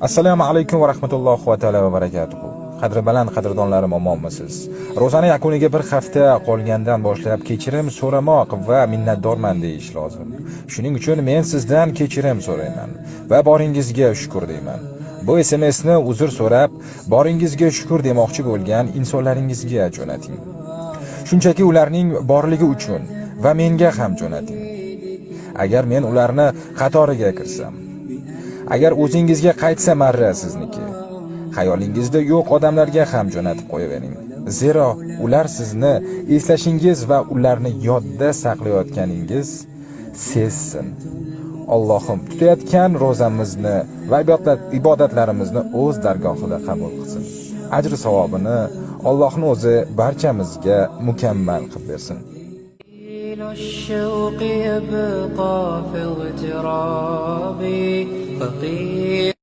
Assalomu alaykum va rahmatullohi va taolo va barakatuh. Qadri baland qadrdonlarim, omonmisiz? Ro'zani yakuniga bir hafta qolgandan boshlab kechirim so'ramoq va minnatdorman deyish lozim. Shuning uchun men sizdan kechirim so'rayman va boringizga shukr deyman. Bu SMSni uzr so'rab, boringizga shukr demoqchi bo'lgan insonlaringizga jo'nating. Shunchaki ularning borligi uchun va menga ham jo'nating. Agar men ularni qatoriga kirsam, agar o'zingizga qaytsa marra sizniki, xayolingizda yo'q odamlarga ham jo'natib qo'yavering. Zero ular sizni eslashingiz va ularni yodda saqlayotganingiz sezsin. Allohim tutayotgan ro'zamizni va ibodatlarimizni o'z dargohida qabul qilsin. Ajr savobini Allohning o'zi barchamizga mukammal qilib bersin. الشوق يبقى في اغترابي فقير.